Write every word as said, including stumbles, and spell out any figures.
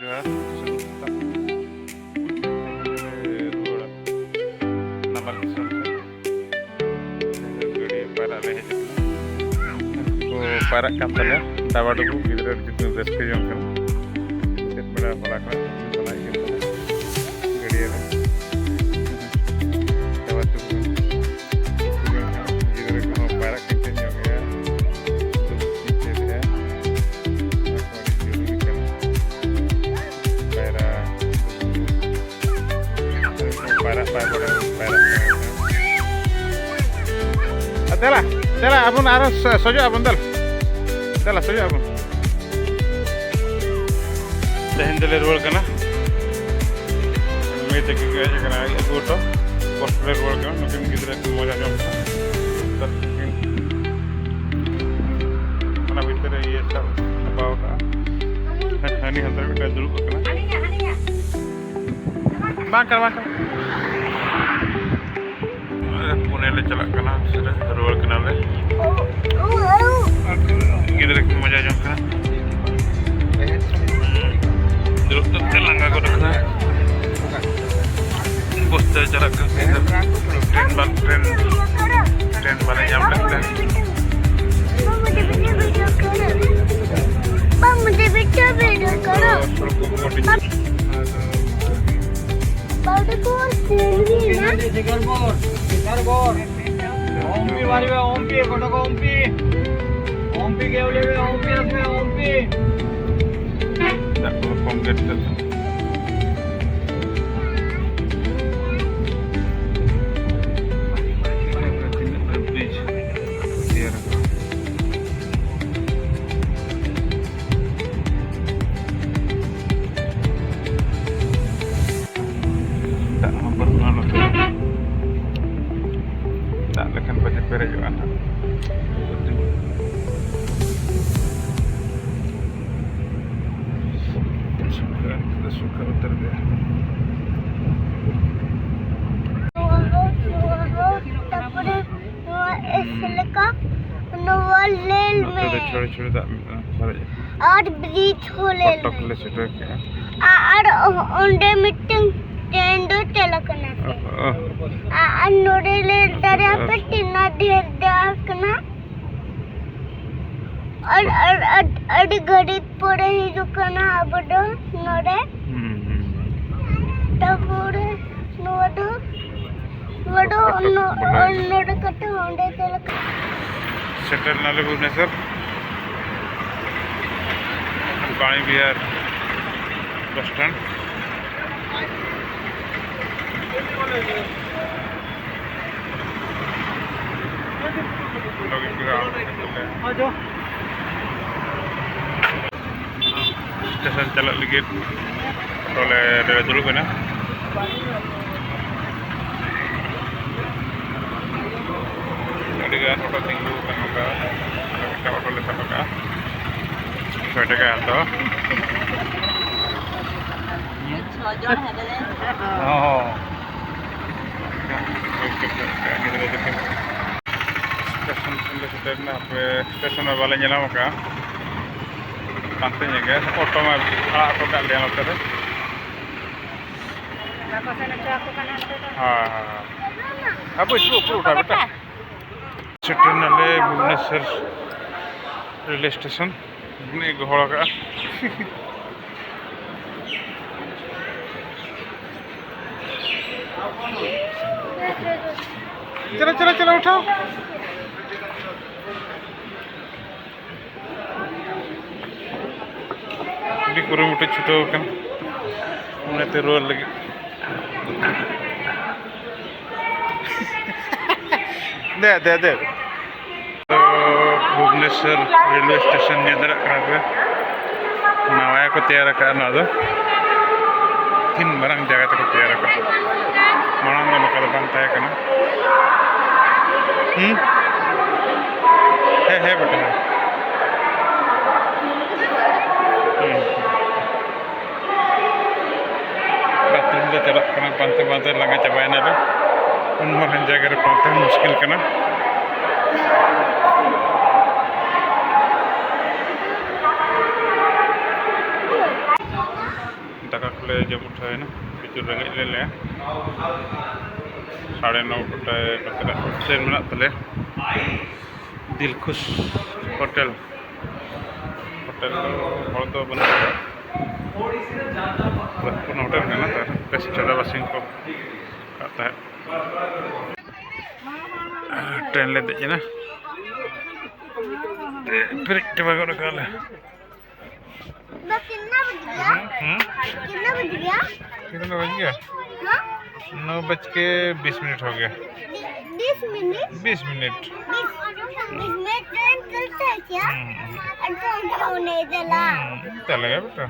ᱡᱚᱦᱟᱨ, ᱥᱟᱹᱜᱩᱱ ᱥᱮᱛᱟᱜ᱾ ᱨᱩᱣᱟᱹᱲ ᱱᱟᱢᱟᱞ ᱫᱤᱥᱚᱢ ᱛᱮ᱾ ᱜᱟᱹᱰᱭᱟᱹ ᱯᱟᱭᱨᱟᱜ ᱞᱮ ᱦᱮᱡ ᱟᱠᱟᱱᱟ᱾ ᱠᱚ ᱯᱟᱭᱨᱟᱜ ᱠᱟᱱ ᱛᱟᱞᱮᱭᱟ᱾ ᱰᱟᱵᱟ ᱰᱩᱵᱩ ᱜᱤᱫᱽᱨᱟᱹ ᱟᱹᱰᱤ ᱡᱳᱨ ᱠᱤᱱ ᱨᱟᱹᱥᱠᱟᱹ ᱡᱚᱝ ᱠᱟᱱᱟ᱾ ᱥᱮᱛᱟᱜ ᱵᱮᱲᱟ ᱦᱚᱞᱟ ᱠᱷᱚᱱᱟᱜ ᱠᱤᱱ ᱪᱟᱞᱟᱜ ᱠᱟᱱ ᱛᱟᱞᱮᱭᱟ ᱜᱟᱹᱰᱭᱟᱹ ᱨᱮ᱾ ᱰᱟᱵᱟ ᱰᱩᱵᱩ ᱜᱤᱫᱽᱨᱟᱹ ᱠᱚᱦᱚᱸ ᱯᱟᱭᱨᱟᱜ ᱠᱤᱱ ᱪᱮᱫ ᱧᱚᱜ ᱜᱮᱭᱟ᱾ ᱰᱩᱵᱩ ᱠᱤᱱ ᱪᱮᱫ ᱮᱫᱟ᱾ ᱚᱱᱟ ᱠᱚ ᱟᱹᱰᱤ ᱡᱚᱨᱩᱨᱤ ᱠᱟᱱᱟ᱾ ᱯᱟᱭᱨᱟ, ᱯᱟᱭᱨᱟ, ᱯᱟᱭᱨᱟ, ᱯᱟᱭᱨᱟ᱾ ᱫᱮᱞᱟ, ᱫᱮᱞᱟ, ᱟᱵᱚᱱ ᱟᱨᱚ ᱥᱚ-, ᱥᱚᱡᱚᱜ ᱟᱵᱚᱱ, ᱫᱮᱞᱟ᱾ ᱫᱮᱞᱟ, ᱥᱚᱡᱚᱜ ᱟᱵᱚᱱ᱾ ᱛᱮᱦᱮᱧ ᱫᱚᱞᱮ ᱨᱩᱣᱟᱹᱲ ᱠᱟᱱᱟ᱾ ᱢᱟᱹᱭ ᱛᱟᱹᱠᱤᱱ ᱠᱚ ᱦᱮᱡ ᱟᱠᱟᱱᱟ ᱟᱹᱜᱩ ᱦᱚᱴᱚ᱾ ᱯᱚᱨ ᱞᱮ ᱨᱩᱣᱟᱹᱲ ᱠᱟᱱᱟ᱾ ᱱᱩᱠᱤᱱ ᱜᱤᱫᱽᱨᱟᱹ ᱠᱤᱱ ᱢᱚᱡᱟ ᱡᱚᱝ ᱠᱟᱱᱟ᱾ ᱚᱱᱟ ᱵᱷᱤᱛᱨᱤ ᱨᱮ ᱤᱭᱟᱹ ᱥᱟᱵ ᱪᱟᱯᱟᱣ ᱠᱟᱜᱼᱟ᱾ ᱦᱟᱹᱱᱤ ᱦᱟᱱᱛᱮ ᱨᱮ ᱢᱤᱫᱴᱟᱝ ᱫᱩᱲᱩᱵ ᱟᱠᱟᱱᱟ᱾ ᱵᱟᱝ ᱠᱟᱱᱟ, ᱵᱟᱝ ᱠᱟᱱᱟ᱾ ᱯᱩᱱᱮ ᱞᱮ ᱪᱟᱞᱟᱜ ᱠᱟᱱᱟ, ᱨᱩᱣᱟᱹᱲ ᱠᱟᱱᱟᱞᱮ᱾ ᱜᱤᱫᱽᱨᱟᱹ ᱠᱚ ᱢᱚᱡᱟ ᱡᱚᱝ ᱠᱟᱱᱟ᱾ ᱫᱩᱲᱩᱵ ᱫᱩᱲᱩᱵ ᱛᱮ ᱞᱟᱸᱜᱟ ᱜᱚᱫ ᱠᱟᱱᱟ᱾ ᱵᱚᱥᱛᱟ ᱪᱟᱞᱟᱜ ᱠᱟᱱ ᱛᱟᱦᱮᱸ ᱫᱚ ᱴᱨᱮᱱ ᱵᱟᱝ, ᱴᱨᱮᱱ, ᱴᱨᱮᱱ ᱵᱟᱞᱮ ᱧᱟᱢ ᱞᱮᱫ ᱛᱮ᱾ मुझे भी तो वीडियो करो। मुझे भी तो वीडियो करो। ᱥᱚᱲᱚᱠ ᱠᱚ ᱟᱹᱰᱤ ᱵᱟᱵᱩ ᱠᱚ ᱥᱮᱱ ᱦᱩᱭ ᱮᱱᱟ। ᱥᱤᱠᱟᱨᱯᱩᱨ, ᱥᱤᱠᱟᱨᱯᱩᱨ। ᱚᱢᱯᱤ ᱵᱟᱨᱤᱵᱟ, ᱚᱢᱯᱤ, ᱠᱚᱴᱚᱠ ᱚᱢᱯᱤ। ᱚᱢᱯᱤ ᱜᱮᱣᱞᱮ ᱢᱮ, ᱚᱢᱯᱤ ᱟᱥᱢᱮ, ᱚᱢᱯᱤ। ᱫᱟᱜ ᱠᱚ ᱠᱚᱢ ᱜᱮ ᱛᱟᱞᱮ᱾ ᱛᱤᱱᱟᱹᱜ ᱜᱟᱱ ᱵᱨᱤᱡᱽ ᱛᱮᱭᱟᱨ ᱟᱠᱟᱱᱟ᱾ ᱫᱟᱜ ᱦᱚᱸ ᱵᱟᱹᱱᱩᱜᱼᱟ ᱱᱚᱛᱮ᱾ ᱫᱟᱜ ᱞᱮᱠᱷᱟᱱ ᱯᱟᱪᱮ ᱯᱮᱨᱮᱡᱚᱜᱼᱟ ᱱᱟᱦᱟᱜ᱾ ᱥᱩᱠᱷᱟᱹ, ᱥᱩᱠᱷᱟᱹ ᱩᱛᱟᱹᱨ ᱜᱮ᱾ ᱱᱚᱣᱟ ᱦᱚᱸ, ᱱᱚᱣᱟ ᱦᱚᱸ, ᱛᱟᱨᱯᱚᱨᱮ ᱱᱚᱣᱟ ᱮᱥ ᱞᱮᱠᱟ, ᱱᱚᱣᱟ ᱞᱮᱞ ᱱᱚᱛᱮ ᱫᱚ ᱢᱮ᱾ ᱪᱷᱚᱲᱮ ᱪᱷᱚᱲᱮ ᱫᱟᱜ ᱢᱮᱱᱟᱜᱼᱟ, ᱥᱟᱨᱮᱡ ᱟᱠᱟᱱᱟ᱾ ᱟᱨ ᱵᱨᱤᱡᱽ ᱦᱚᱸ ᱞᱮ ᱠᱚᱴᱚᱠ ᱞᱮ ᱥᱮᱴᱮᱨ ᱠᱮᱜᱼᱟ᱾ ᱟ-, ᱟᱨ ᱚ-, ᱚᱸᱰᱮ ᱢᱤᱫᱴᱟᱝ ᱴᱨᱮᱱ ᱫᱚ ᱪᱟᱞᱟᱜ ᱠᱟᱱᱟ ᱥᱮ᱾ ᱚ, ᱚ᱾ ᱟ-, ᱟᱨ ᱱᱚᱰᱮ ᱞᱮ ᱫᱟᱨᱮ ᱟᱯᱮ ᱛᱤᱱᱟᱹᱜ ᱰᱷᱮᱨ ᱫᱟᱜ ᱠᱟᱱᱟ᱾ ᱟᱨ, ᱟᱨ, ᱟᱨ, ᱟᱹᱰᱤ ᱜᱷᱟᱹᱲᱤᱡ ᱯᱚᱨᱮ ᱦᱤᱡᱩᱜ ᱠᱟᱱᱟ ᱟᱵᱚ ᱫᱚ ᱱᱚᱰᱮ᱾ ᱦᱩᱸ, ᱦᱩᱸ᱾ ᱛᱟᱯᱚᱨᱮ ᱱᱚᱣᱟ ᱫᱚ, ᱱᱚᱣᱟ ᱫᱚ ᱠᱚᱴᱚᱠ ᱱᱚ-, ᱵᱚᱞᱚᱭᱮᱱᱟ᱾ ᱱᱚᱰᱮ ᱠᱟᱛᱮ ᱚᱸᱰᱮ ᱪᱟᱞᱟᱜ ᱠᱟᱱᱟ᱾ ᱥᱮᱴᱮᱨ ᱱᱟᱞᱮ ᱵᱷᱩᱵᱽᱱᱮᱥᱚᱨ᱾ Bari Bihar bus stand. ᱞᱚᱜᱤᱱ ᱠᱚᱨᱮ ᱟᱬᱜᱚ ᱠᱟᱛᱮ ᱞᱮ ᱥᱴᱮᱥᱚᱱ ᱪᱟᱞᱟᱜ ᱞᱟᱹᱜᱤᱫ ᱫᱚᱞᱮ ᱫᱩᱲᱩᱵ ᱮᱱᱟ᱾ ᱟᱹᱰᱤᱜᱟᱱ ᱚᱴᱳ ᱛᱤᱸᱜᱩ ᱟᱠᱟᱱᱟ ᱱᱚᱝᱠᱟ, ᱢᱤᱫᱴᱟᱝ ᱚᱴᱳ ᱞᱮ ᱥᱟᱵ ᱟᱠᱟᱫᱼᱟ, ᱪᱷᱚᱭ ᱴᱟᱠᱟ ᱦᱟᱛᱟᱣᱟ᱾ ᱪᱷᱚ ᱡᱚᱱ ᱦᱮᱡ ᱞᱮᱱ᱾ ᱦᱚᱸ᱾ ᱥᱴᱮᱥᱚᱱ ᱥᱮᱱ ᱞᱮ ᱥᱮᱴᱮᱨ ᱮᱱᱟ, ᱦᱟᱯᱮ ᱥᱴᱮᱥᱚᱱ ᱨᱮ ᱵᱟᱞᱮ ᱧᱮᱞ ᱧᱟᱢ ᱟᱠᱟᱫᱼᱟ᱾ ᱯᱟᱱᱛᱮ ᱧᱚᱜ ᱜᱮ ᱚᱴᱳ ᱢᱟ ᱟᱲᱟᱜ ᱦᱚᱴᱚ ᱠᱟᱜ ᱞᱮᱭᱟ ᱱᱚᱛᱮ ᱨᱮ᱾ ᱦᱮᱸ, ᱦᱮᱸ, ᱦᱮᱸ᱾ ᱦᱟᱯᱮ ᱪᱩᱯ, ᱪᱩᱯ, ᱩᱴᱷᱟ ᱵᱮᱴᱟ᱾ ᱥᱮᱴᱮᱨ ᱱᱟᱞᱮ ᱵᱷᱩᱵᱽᱱᱮᱥᱚᱨ ᱨᱮᱞᱣᱮ ᱥᱴᱮᱥᱚᱱ᱾ ᱩᱱᱤ ᱜᱚᱦᱚᱲ ᱟᱠᱟᱫᱼᱟ᱾ ᱪᱚᱞᱚ, ᱪᱚᱞᱚ, ᱪᱚᱞᱚ, ᱩᱴᱷᱟᱣ᱾ ᱟᱹᱰᱤ ᱠᱩᱨᱩᱢᱩᱴᱩ ᱪᱷᱩᱴᱟᱹᱣ ᱟᱠᱟᱱᱟ ᱚᱱᱟᱛᱮ ᱨᱩᱣᱟᱹᱲ ᱞᱟᱹᱜᱤᱫ᱾ ᱫᱮ, ᱫᱮ, ᱫᱮ᱾ ᱛᱚ, ᱵᱷᱩᱵᱽᱱᱮᱥᱚᱨ ᱨᱮᱞᱣᱮ ᱥᱴᱮᱥᱚᱱ ᱧᱮᱞ ᱫᱟᱲᱮᱭᱟᱜ ᱠᱟᱱᱟ ᱯᱮ, ᱱᱟᱣᱟ ᱠᱚ ᱛᱮᱭᱟᱨ ᱟᱠᱟᱫᱼᱟ ᱱᱚᱣᱟ ᱫᱚ᱾ ᱛᱤᱱ ᱢᱟᱨᱟᱝ ᱡᱟᱭᱜᱟ ᱛᱮᱠᱚ ᱛᱮᱭᱟᱨ ᱟᱠᱟᱫᱼᱟ, ᱢᱟᱲᱟᱝ ᱫᱚ ᱱᱚᱝᱠᱟ ᱫᱚ ᱵᱟᱝ ᱛᱟᱦᱮᱸ ᱠᱟᱱᱟ᱾ ᱦᱩᱸ? ᱦᱮᱸ, ᱦᱮᱸ, ᱵᱮᱴᱟ, ᱦᱮᱸ᱾ ᱦᱩᱸ᱾ ᱵᱟᱛᱷᱨᱩᱢ ᱞᱮ ᱪᱟᱞᱟᱜ ᱠᱟᱱᱟ, ᱯᱟᱱᱛᱮ ᱯᱟᱱᱛᱮ ᱞᱟᱸᱜᱟ ᱪᱟᱵᱟᱭᱮᱱᱟᱞᱮ᱾ ᱩᱱ ᱢᱟᱨᱟᱝ ᱡᱟᱭᱜᱟ ᱨᱮ ᱯᱟᱱᱛᱮ ᱦᱚᱸ ᱢᱩᱥᱠᱤᱞ ᱠᱟᱱᱟ᱾ ᱫᱟᱠᱟ ᱠᱚᱞᱮ ᱡᱚᱢ ᱩᱴᱷᱟᱹᱣᱮᱱᱟ, ᱯᱨᱚᱪᱩᱨ ᱨᱮᱸᱜᱮᱡ ᱞᱮ ᱞᱮᱭᱟ᱾ ᱥᱟᱲᱮ ᱱᱚ ᱜᱚᱴᱟᱭ ᱱᱚᱛᱮᱱᱟᱜ ᱴᱨᱮᱱ ᱢᱮᱱᱟᱜ ᱛᱟᱞᱮᱭᱟ, ᱫᱤᱞᱠᱷᱩᱥ ᱦᱳᱴᱮᱞ᱾ ᱦᱳᱴᱮᱞ ᱫᱚ ᱦᱚᱲ ᱫᱚ ᱵᱟᱹᱱᱩᱜ ᱠᱚᱣᱟ, ᱯᱩᱨᱟᱹ ᱦᱳᱴᱮᱞ ᱠᱟᱱᱟ, ᱛᱟᱨ ᱵᱮᱥ ᱪᱟᱸᱫᱟ ᱵᱟᱹᱥᱤᱱ ᱠᱚ ᱠᱟᱜ ᱛᱟᱦᱮᱸᱫ᱾ ᱴᱨᱮᱱ ᱞᱮ ᱫᱮᱡ ᱮᱱᱟ, ᱯᱮᱨᱮᱡ ᱪᱟᱵᱟ ᱜᱚᱫ ᱠᱟᱜᱼᱟ ᱞᱮ᱾ तो कितना बज गया? हम्म, हम्म। कितना बज गया? कितना बज गया? हाँ? नौ बज के बीस मिनट हो गया। बीस मिनट? बीस मिनट। बीस, बीस मिनट ट्रेन चलता है क्या? हम्म। और तो होने दे ला। हम्म, चलेगा बेटा।